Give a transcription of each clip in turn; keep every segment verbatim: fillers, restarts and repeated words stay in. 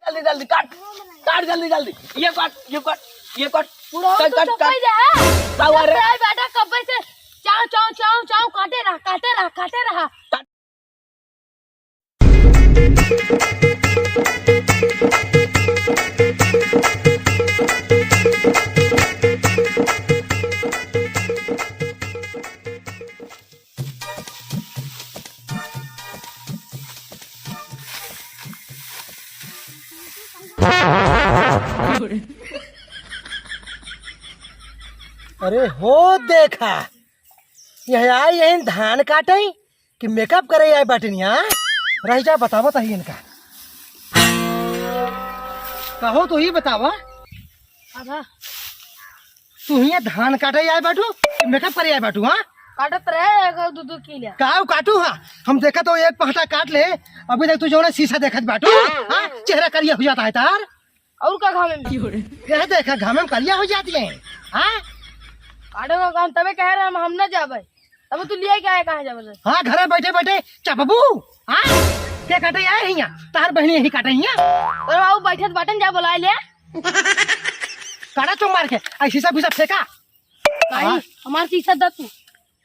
जल्दी, जल्दी काट, काट जल्दी, जल्दी। ये काट, ये काट, ये काट। बुढ़ऊ, काट, तू काट, चुप काट। ही रह। का हुआ रे? चुप रह बेटा, कब्बे से चाव, चाव, चाव, चाव काटे रहा, काटे रहा, काटे रहा। काट। अरे हो देखा, यह आई यही धान काटे कि मेकअप करे आए बाटिन यहाँ। रह जा, बतावत ही इनका। कहो तो ही बतावा। आधा। तू हियाँ धान काटे आए बाटू कि मेकअप करे आए बाटू, हाँ? काटत रहे एगो दू दू किलो। काऊ काटू, हाँ? हम देखत हो एक पहटा काट ले, अभी तक तू जौन शीशा देखत बाटू, हाँ? चेहरा करिया हो जाता है तार। और का घामे में? यह देखा, घामे में करिया हो जाती है, हाँ? काटे का काम तबे कह रहे हम, हम ना जाबे। तब तू लिया क्या है, कहाँ जाबे? हाँ, घरे बैठे बैठे चपबू, हाँ? के काटे आए हियाँ? तार बहनी यही काटे हियाँ। अरे बाबू, बैठे तो बटन जा बुला ले। काटा चुप मार के, ऐ शीशा फीसा फेंका। आई, हाँ। हमार शीशा द तू।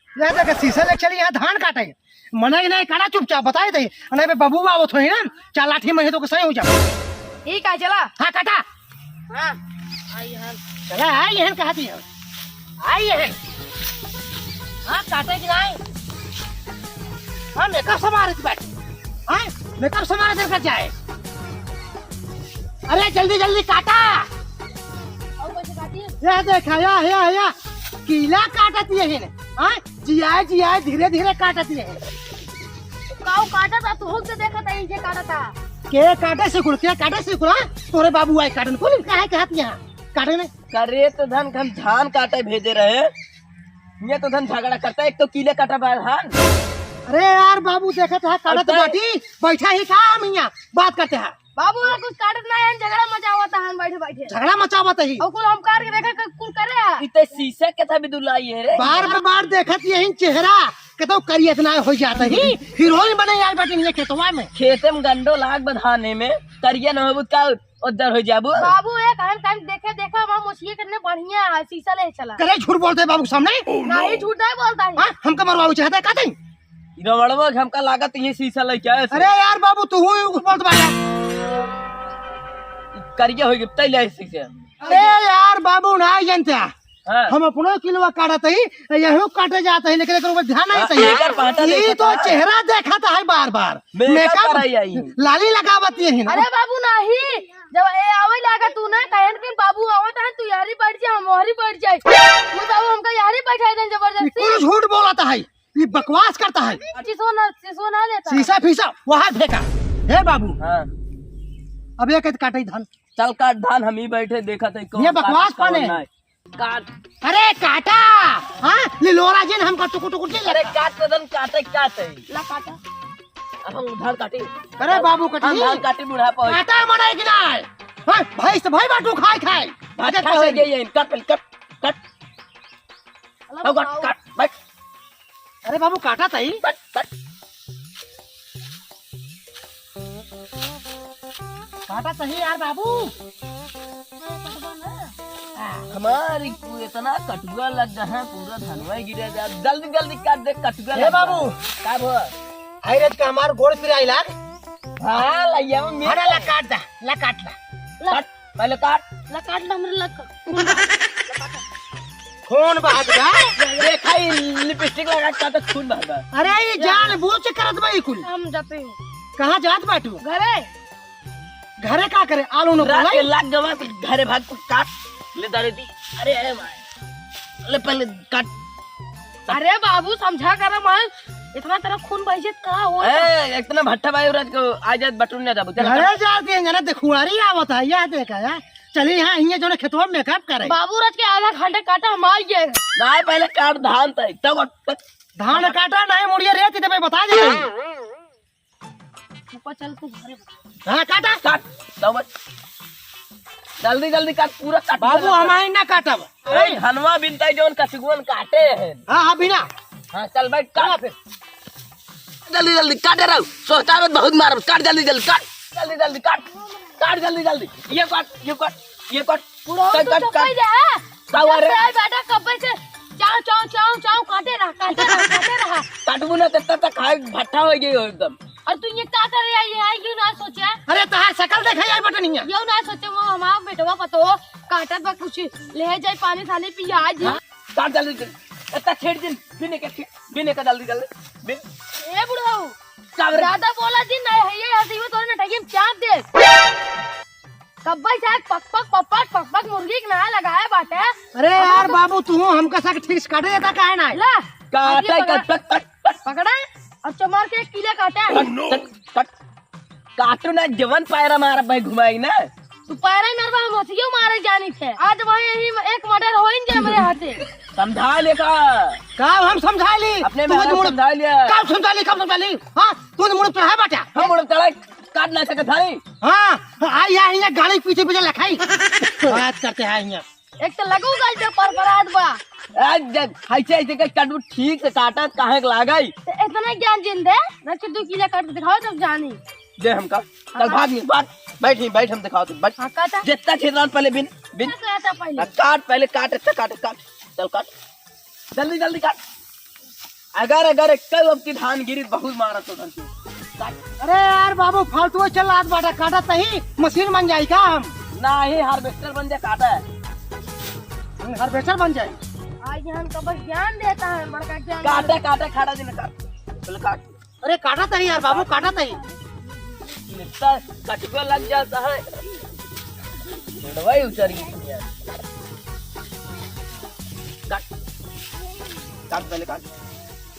ले देख, शीशा ले चली, यहाँ धान काटे। मना ही नहीं, काटा चुपचाप, बताए दे। नहीं बे, बाबू आवत होई ना, चार लाठी में ही तो सही हो जाओ। ठीक है, चला। हाँ, काटा। हाँ, आई हन। चला, आई हन, कहा थी हम। आई हन। हाँ, काटे कि नहीं? हाँ, मेकअप समारे की बात। हाँ, मेकअप समारे दिन का जाए। अरे जल्दी जल्दी काटा। और कैसे काटी? या देखा, या, या, या। कीला काटत ये है। हाँ, जियाए, जियाए, धीरे, धीरे काटत ये है। काऊ काटत आ, तू हुक से देखत आ, इनके काटत आ। के काटे सिकुड़, के काटे सिकुड़, हाँ? तोरे बाबू आए काटन, कुल काहे कहत यहाँ? काटे ने? करे तो धन हम धान काटे भेजे रहे। ये तो धन झगड़ा करता है, एक तो कीले काटा बा धान। अरे यार बाबू, देखत है, काटत अच्छा। बाटी, बैठा ही का हम यहाँ बात करते हैं। बाबू, ये कुछ काटत ना है, झगड़ा मचावत है बैठे बैठे। झगड़ा मचावत ही। और कुल हम काट के देखे, कुल करे है। इते शीशे के था भी दुलाई है रे। बार बार देखत यही चेहरा, के तो करिया इतना हो जाता ही। हीरोइन बने यार बाटी ये खेतवा में। खेते में गंडो लाग बधाने में, करिया न होबू का उधर हो जाबू। बाबू, एक हन टाइम देखे, देखा, वहाँ मछली कितने बढ़िया है, शीशा ले चला। करे झूठ बोलते हैं बाबू के सामने। नहीं, झूठ नहीं बोलता है। हाँ, हमका मरवावे चाहता है, का तई? रवड़वा के हमका लागत ये शीशा लेके आए से। अरे यार बाबू, तू ही कुछ बोलत बाटा। करिया हो गई, तई ले शीशा। अरे यार बाबू, ना जनते। हाँ। हम अपनो किलवा काटत ही, यहू काटे जात ही, लेकिन एकर ऊपर ध्यान नहीं हाँ, चाहिए। एकर बाटा ये देखत तो है। चेहरा देखत है बार बार। मेकअप मेकअप कराई आई। लाली लगावत ये है ना। अरे बाबू नाही, जब ए आवे लागा तू ना, कहन के बाबू आवत है, तू यारी बैठ जा, हम वहरी बैठ जाए। तू बाबू हमका यारी बैठाई देन जबरदस्ती। कुल झूठ बोलत है, ये बकवास करता है। शीशो ना, शीशो ना लेता। शीशा फीसा वहाँ फेंका। हे बाबू। हाँ। अब ये कहते काटे धान। चल काट धान, हम ही बैठे देखत है कौन ये बकवास काटत कौन पाने। ना। काट। अरे काटा। हाँ, लिलोरा जिन हमका टुकुर टुकुर जिन अरे लगता। काट तो दन, काटे काटे। ला काटा। अब हम उधार काटी। अरे बाबू कटी। हम धान काटी बुढ़ापा होई। काटा मनाई कि नाय? हाँ, भाई से भाई बाटू खाए खाए। भात अरे खा हो फसली। गई है, काट पहले, काट, काट। अब काट, काट, बैठ। अरे बाबू काटा तई। बैठ, बैठ। काटा सही यार बाबू। हमारी तू इतना कटुआ लग रहा है, पूरा धनवा ही गिरे जा। जल्दी जल्दी काट दे, कटुआ हे लग रहा बाबू। है। का भो? आई रेत का हमार गोड़ पिराई लाग। हाँ, लइया में मिल अरे ला गए। काट दा, ला काट ला। काट, पहले काट। ला काट ना हमरे लग। खून बहत बा। देखा ही लिपस्टिक लगा के काटत खून बहत बा। अरे ये जान बूझ के करत बा ई कुल। हम जाते हैं। कहाँ जात बाटू? घरे। घरे का करे? आलू न रात बोलाई? के लाग गवा तो घरे भाग तू काट ले दारे दी। अरे, अरे भाई। ले पहले काट। अरे बाबू समझा कर मैं इतना तेरा खून बह जात का हो? ए, इतना भट्टा भाई रात को आ जात बटुन ना जाबू। चल, घरे चल। जाती है जना देखुआरी आवत है, यह देखा है। चली हाँ, हिये जोने खेतवा में मेकअप करे। बाबू रात के आधा घंटा काटा हम आ गए। नहीं, पहले काट धान तई, तब तक धान काटा नहीं, मुड़िया रे, मैं बता दे। ऊपर चल तू घरे। हाँ, काटा। काट, तब जल्दी, जल्दी काट, पूरा काट, बाबू, पूरा काट। हम आई ना काटब। अरे, धनवा बिनता है, जौन कचगुअन काटे हैं। हाँ, हाँ, बिना। हाँ, चल बैठ, काट। चला फिर। जल्दी, जल्दी काटे रहो, सोचता है बहुत मारब, काट जल्दी, जल्दी काट, जल्दी, जल्दी काट। काट जल्दी, जल्दी। ये काट, ये काट, ये काट। बुढ़ऊ, काट, तू काट, तो काट। कह दे, हाँ? का हुआ रे? जब से आई बेटा, कब्बे से चाव, चाव, चाव, चाव काटे रहा, काटे रहा, काटे रहा। काटबू ना, तब तक खाए भट्ठा हो गई हो एकदम। और तू ये का करे आई है, यूं ना सोचे। अरे, तहार शकल देखे आई बटनिया। यूं ना सोचे, वो हमारा बेटवा पतो काटत बा, कुछ ले जाए, पानी सानी पिया जी। हाँ? काट जल्दी, जल्दी। इतना छेड़ दिन, बिन एक, बिन एक जल्दी, जल्दी। बिन। ए बुढ़ऊ, का रे? ज्यादा बोला जी, नहीं है ये, ऐसे ही वो तोरे नटैया में चाप दे। कब्बे से पक पक, पक पक, पक पक मुर्गी के ना लगाए बाटे। अरे यार बाबू, तू हमका सक ठीक से काटे देता काहे ना? ला, काटे, ये पकड़ा। कट, कट, कट, कट। पकड़ा और चमार के एक किले काटे। कट, कट, कट। काटू ना, जवन पैरा मारा भाई घुमाई ना। तू पैरा ही मारबा, हम हथियो मारे जानी थे। आज वही यही एक मर्डर होइन जे हमरे हाथे। समझा ले का? का हम समझा ली? अपने तू में मुड़ समझा लिया। का समझा ली, का समझा ली? हाँ, तू मुड़ पे है बाटा। हम मुड़ तड़ा काट ना सकत हई। हाँ, आई है यहाँ गाड़ी पीछे पीछे लखाई। बात करते हैं यहाँ। एक तो लगू गल जो परपरात बा। आज जब ऐसे ऐसे के काटू ठीक से काटा काहे के लागई? तो इतना ज्ञान जिन दे, रख दो किलो काट के दिखाओ तब जानी। दे हमका। चल हाँ। भाग नहीं, भाग। बैठ ही, बैठ हम दिखाओ तू, बैठ। हाँ, काटा। जितना छेद राउंड पहले बिन, बिन। काटा पहले। हाँ, काट पहले, काट, अच्छा काट, काट। चल काट। जल्दी, जल्दी काट। अगर, अगर एक अब की धान गिरी बहुत मारा तो धरती। काट। अरे यार बाबू, फालतू चल रहा बाटा, काटा तही मशीन बन जाई का हम? नाही, हार्वेस्टर बन जा, काटा है। हम हार्वेस्टर बन जाई। आज हम तो बस ज्ञान देता है, बड़का ज्ञान। काटा, काटा, खाड़ा दिन काट। चल काट। अरे काटा तही यार बाबू, काटा तही। इतना कटुआ लग जाता है। मुड़वा ही उतर गई यार। काट। काट पहले काट।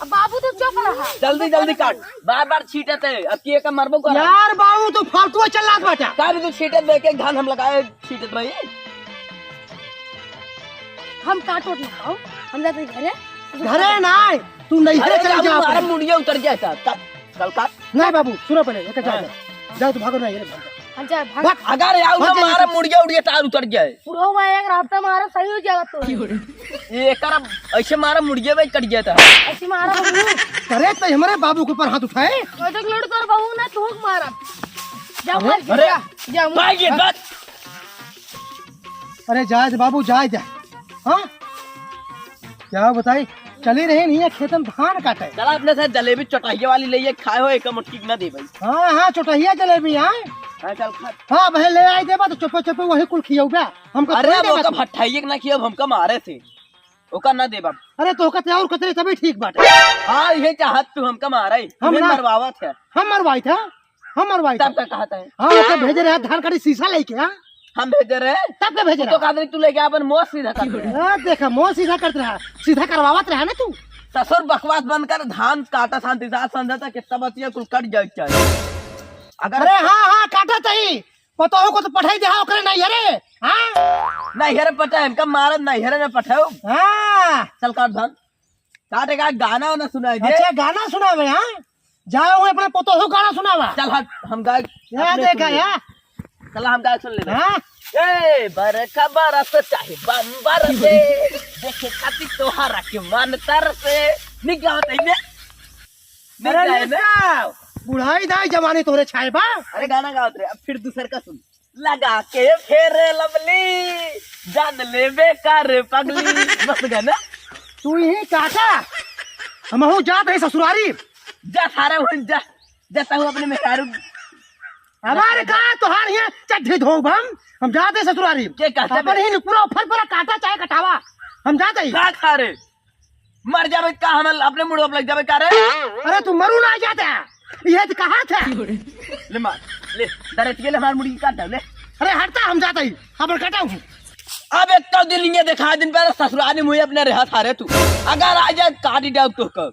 अब बाबू तू चुप रहा। जल्दी जल्दी काट। बार बार छीटत है। अब की एक मरबो कर। यार बाबू तू फालतू चल रहा बाटा। का रे तू छीटत बे, एक एक धान हम लगाए छीटत भाई। हम काटो ना खाओ। हम जाते घरे। घरे ना, तू नहीं अरे चल जाओ। मारा मुड़िया उतर जाता। काट। चल काट। नहीं बाबू, सुनो पहले, एक जा, हाँ। जा। जाओ, तू भागो, नहीं, ये भागो। अच्छा, भाग। भाग। अगर यार, भाग, जा, मारा जा। मुड़िया उड़िया तार उतर जाए। बुढ़ऊ भाई, एक हफ्ता मारा सही हो जाएगा तो। ये कर, अब ऐसे मारा मुड़िया में कट जाता। ऐसे मारा बाबू। अरे, तो हमारे बाबू के ऊपर हाथ उठाए। तो देख, लड़ तोर बहू ना, तू मारा। जा, अरे, मार, अरे। जा, जा, भाग ये, भाग। अरे, जाए दे बाबू, जाए दे। हाँ? क्या बताई, चली रही नहीं है खेतन धान काटे। चला अपने साथ जलेबी चोटहिया वाली ले ये खाए हो, एक मुट्ठी ना दे भाई। हाँ, हाँ, चोटहिया जलेबी, हाँ। हाँ, चल खा। हाँ, बहन ले आई देबा तो चुप्पे चुप्पे वही कुल खियौबा। हमका अरे, थोड़ी वो देबा का तू। भट्ठाइये के ना खियौब, हमका मारे से। ओका ना देबा। अरे, तो ओका ते और कतरे तभी ठीक बाटे। हाँ, ये चाहत तू हमका मारे, हम तुम्हें ना मरवावत है। हम मरवाई था। हम मरवाई तब था। का कहत है? हाँ, ओके भेजे रहे धान काटी शीशा लेके, हाँ? हम भेजे रहे? तब का भेजे वो तो रहा? कहत रही तू लेके अपन मुँह सीधा कर दे। हाँ, देखा, मुँह सीधा करत रहा, सीधा करवावत रहा ना तू। ससुर बकवास बंद कर, धान काटा शांति साथ समझा था, कितना बचिया कुल कट जाए के चाहे। अगर अरे हाँ, हाँ, काटा तही। पतोहू को तो पठाई दे, हाँ, ओकरे नैहरे, हाँ? नैहरे पठाए, हमका मारत नैहरे में पठाओ। हाँ। चल काट धान। काटे का गाना वाना सुनाए दे। अच्छा, गाना सुनावे, हाँ? जाओ, वहीं अपने पतोहू गाना सुनावा। चल हट, हम गाए, क्या अपने देखा सुन ले। यार? चला हम गाए सुन ले। हाँ? ए, बरखा बरस चाहे बम बरसे, देखे खातिर तोहरा के मन तरसे। निक गावत है ने? निक अरे गाए ने? निक गाओ। बुढ़ाई दाई जवानी तोरे छाए बा। अरे गाना गावत रहे, अब फिर दूसर का सुन। लगा के फेरे लवली, जान लेबे का रे पगली। मस्त गाना। तू ही काटा, हमहू जात है ससुरारी। जा सारे हुन जा, जा तहु अपने मेहरारू। हमारे का तोहार यहाँ चड्ढी धोब हम, हम जात है ससुरारी। के कहते अपन बे? ही पूरा फर पूरा काटा चाहे कटावा, हम जात है। का खा रे? मर जाबे का, हम अपने मुड़वा पे लग जाबे का रे? अरे तू मरू ना जाता, ये तो कहा था। ले मार, ले, दरद के ले हमार मुड़ी काट दे, ले। अरे हटता, हम जाता ही, अपन कटाऊ। अब एक तो दिन ये देखा, दिन पहले ससुराली मुँह अपने रहा था रे तू। अगर आ जाए काटी डाउक तो कर।